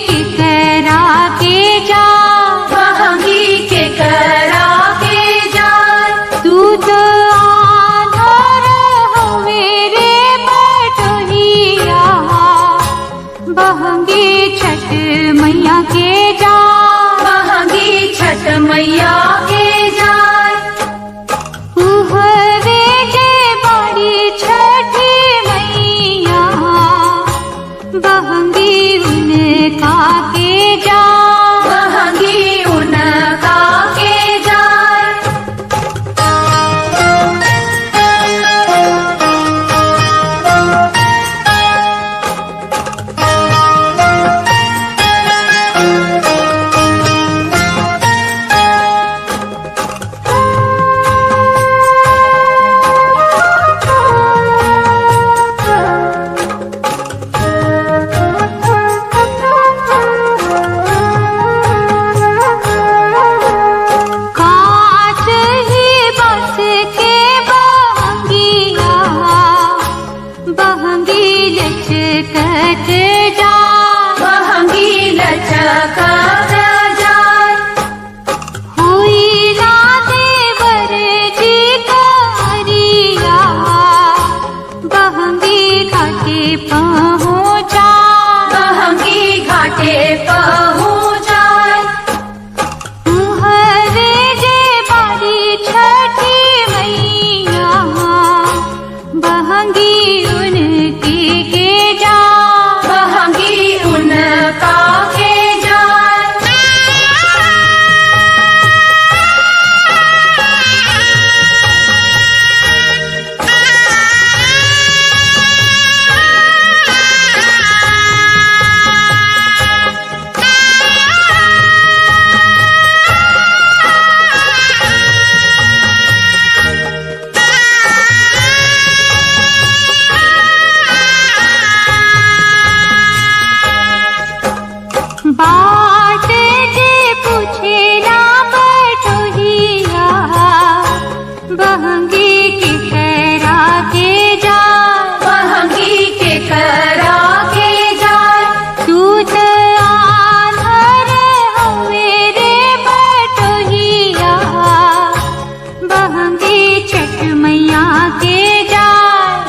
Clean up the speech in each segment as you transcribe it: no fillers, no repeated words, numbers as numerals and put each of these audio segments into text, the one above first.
के करा के जा, बहंगी के करा के जाय। तू तो आधार हवे रे बटोहिया, बहंगी छठ मैया के जा, बहंगी छठ मैया के जाय। उहवे जे बाड़ी छठी मैया, बहंगी उनका के जा, बहंगी उनका के जाय। कांच ही बस के बहंगिया, बहंगी लचकत जा, बहंगी लचकत जाय। हुई ना देवर जी करिया, बहंगी घाटे पहुँचा, बहंगी घाटे पहुँचाय। हरे जे बारी छठी मैया, बहंगी उनके के जा, बहंगी उनका के जाय। बाट जे पूछेला बटोहिया, बहंगी के करा के जा, बहंगी के करा के जाय। तू तो आधार हवे रे बटोहिया, बहंगी छठ मैया के जा,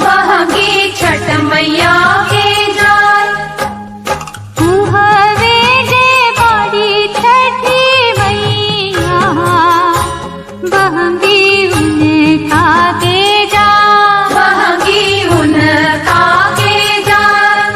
बहंगी छठ मैया के जाय। हवे जे बाड़ी छठी मैया, बहंगी उनका के जा, बहंगी उनका के जाय।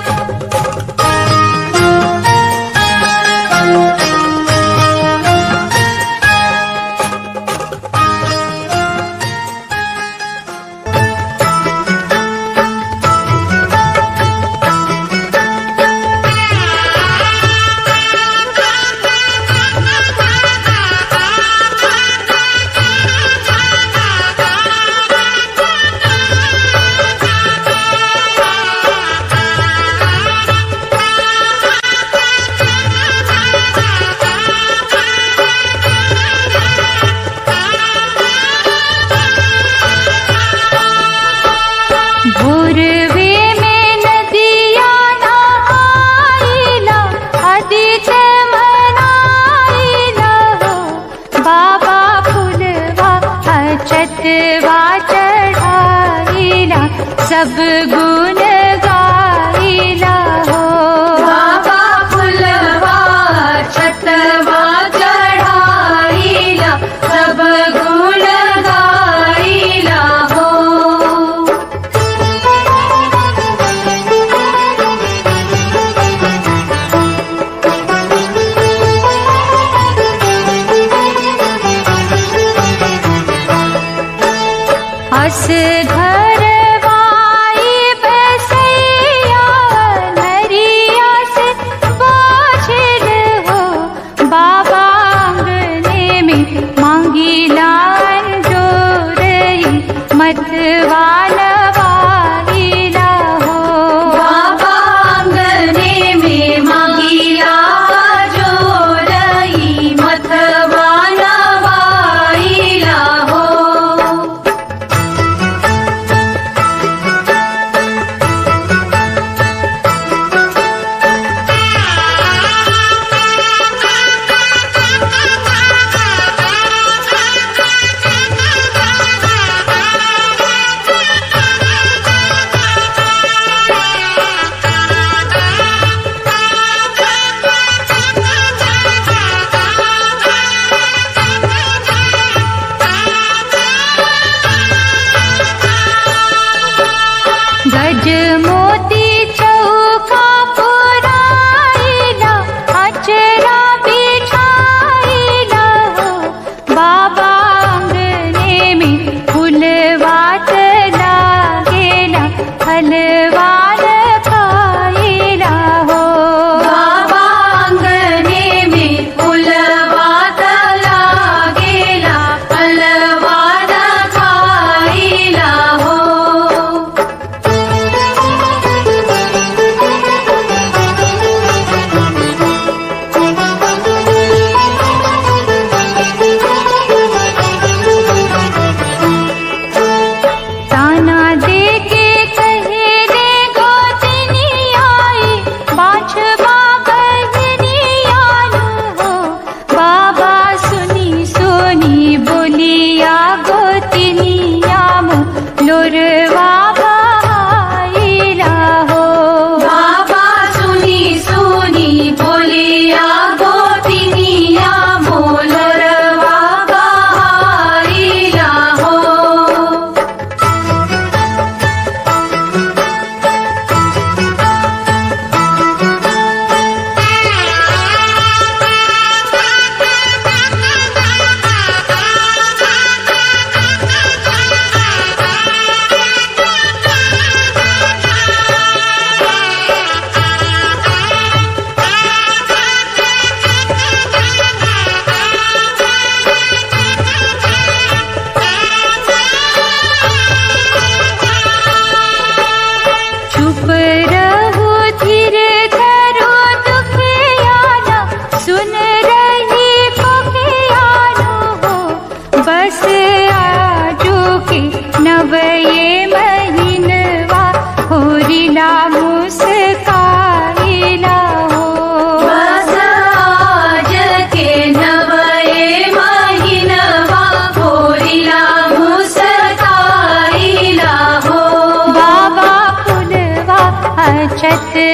भोरवे में नदिया नहाइला, आदित्य मनाइला हो, बाबा फुलवा अछतवा चढ़ाइला, सब गुण गाइला हो। बाबा फुलवा छतवा चढ़ाईला, सब गुण गाईला हो। अस घरवाई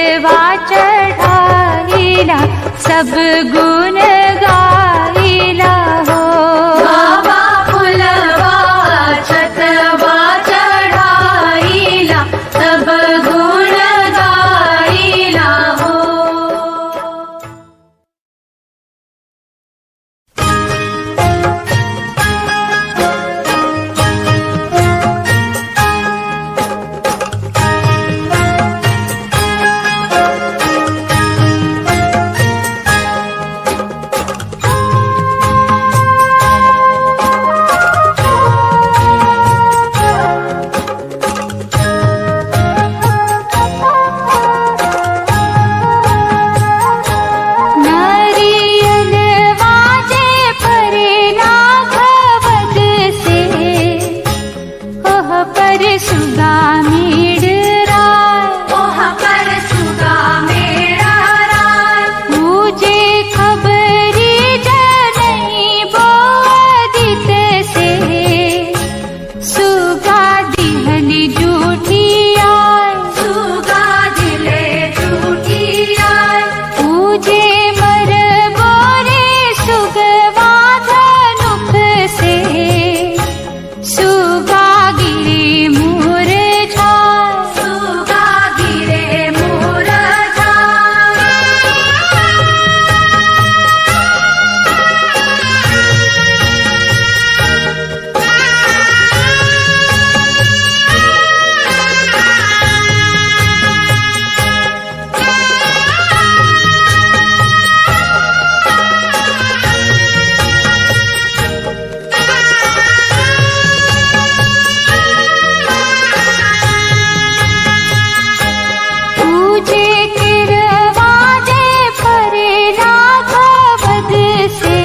अछतवा चढ़ाइला सब गुण गाइला हो। बाबा फुलवा छतवा चढ़ाइला सब गुण गाइला हो। नारियल वाजे परे नाघवद से ओह पर सुगा मेड़ राय। ओह पर सुगा मेरा राय। पूजे खबरी जनई बोदित से सुगा दिहली जूठिया। सुगा दिले झूठिया। पूजे मर बोरे सुगवा धनुख से सुगा गिरे मोर झाय। सुगा गिरे मोर झाय। पूजे किरवाजे परे राघवद से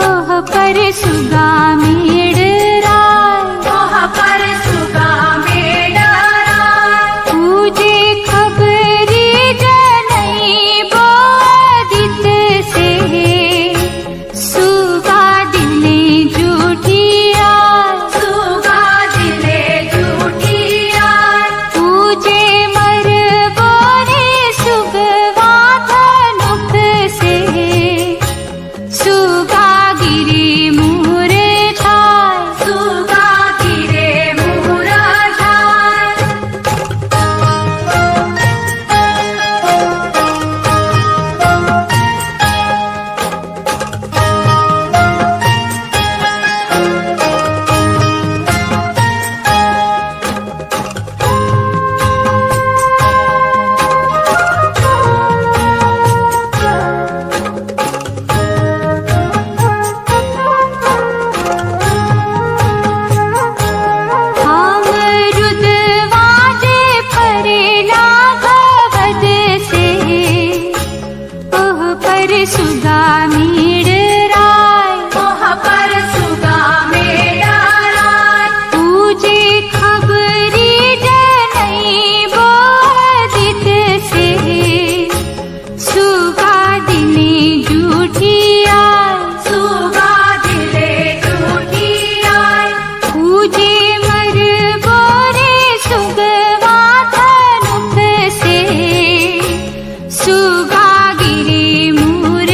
ओह पर सुगा मेड़ राय। ओह पर सुगा मेरा राय। पूजे खबरी जनई बोदित से सुगा दिले जूठिया। सुगा दिले झूठिया। पूजे मर बोरे सुगवा धनुख से सुगा गिरे मोर झाय। सुगा गिरे मोर झाय। अमरुद वाजे परे लाघवद से ओह पर सुगा मेड़ राय। ओह पर सुगा मेरा राय। पूजे खबरी जनई बोदित से सुगा दिले जूठिया। सुगा दिले झूठिया। पूजे मर बोरे सुगवा धनुख से सुगा गिरे मोर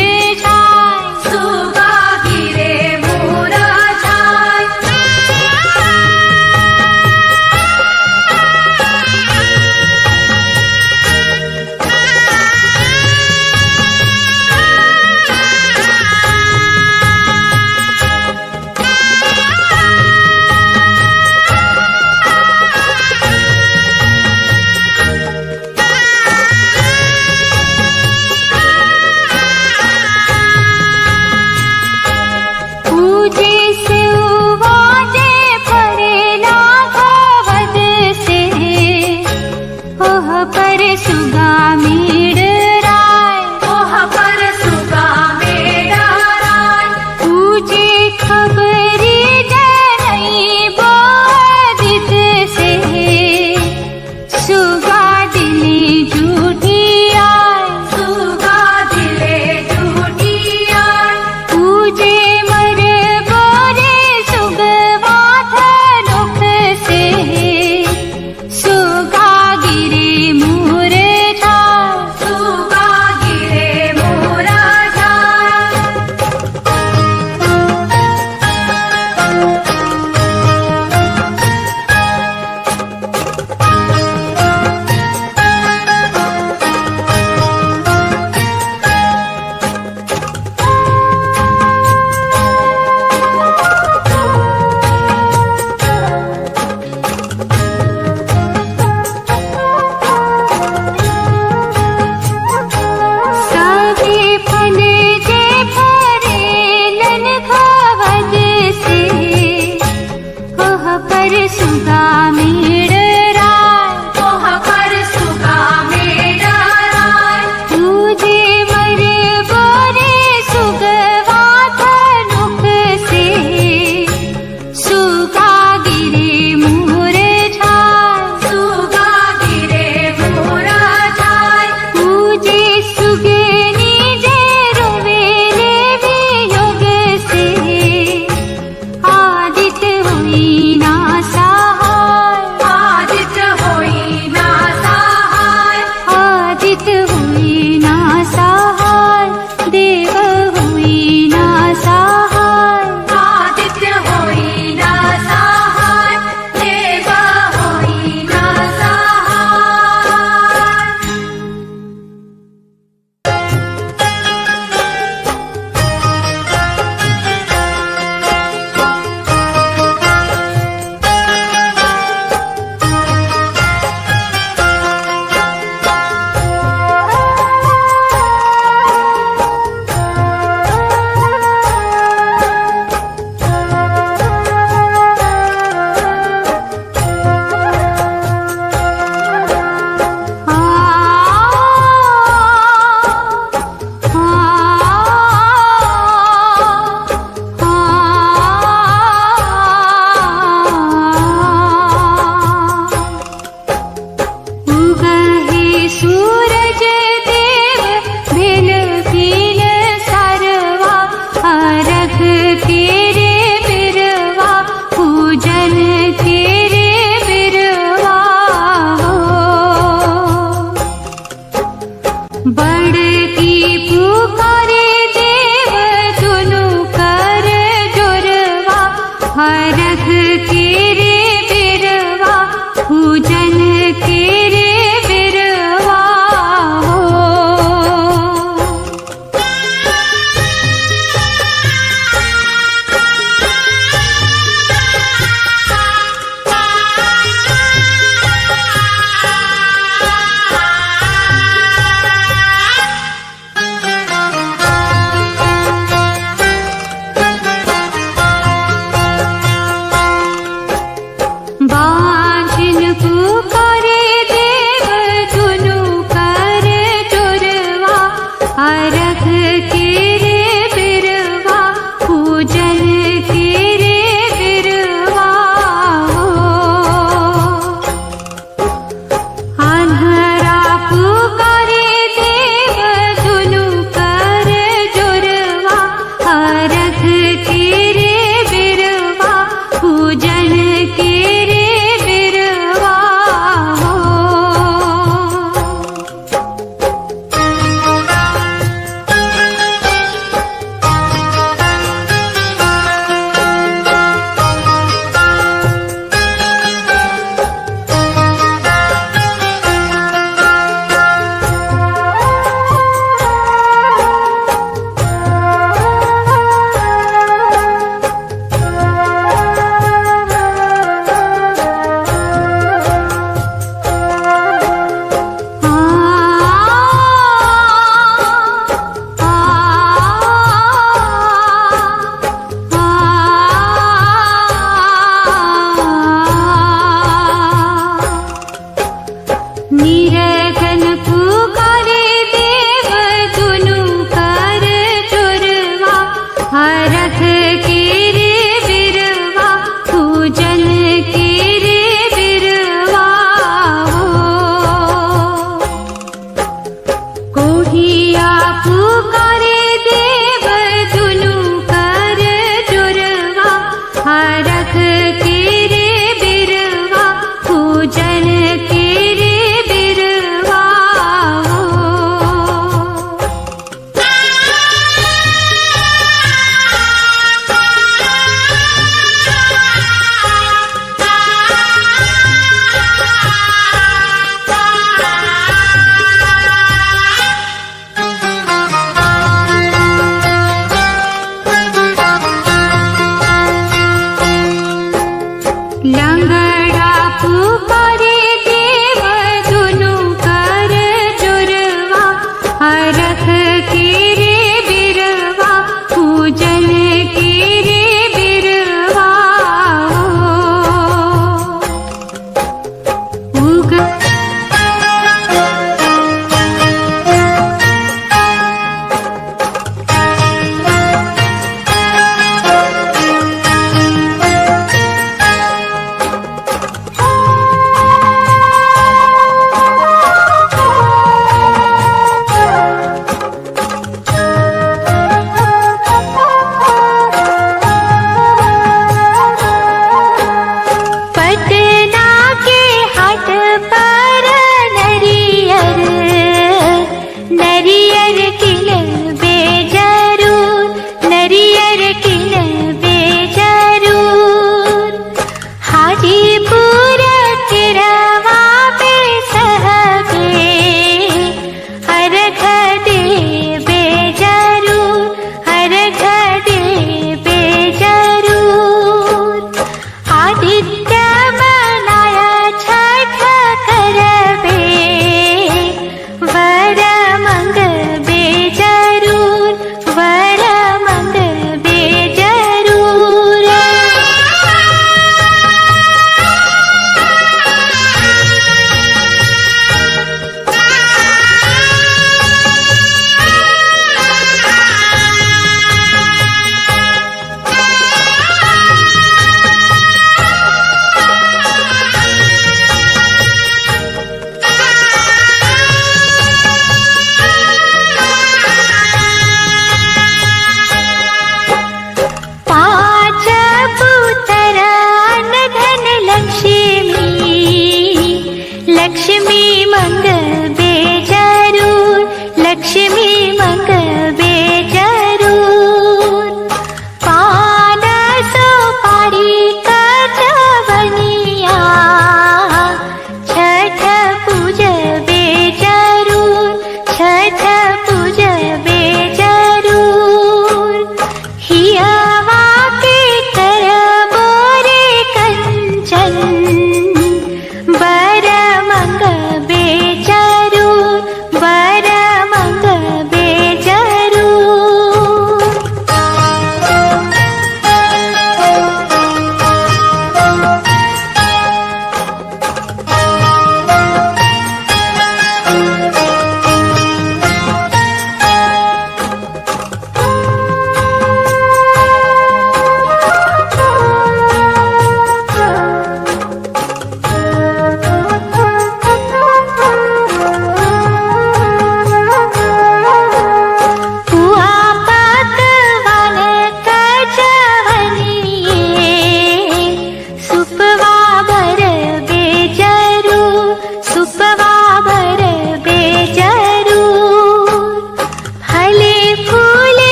पूजे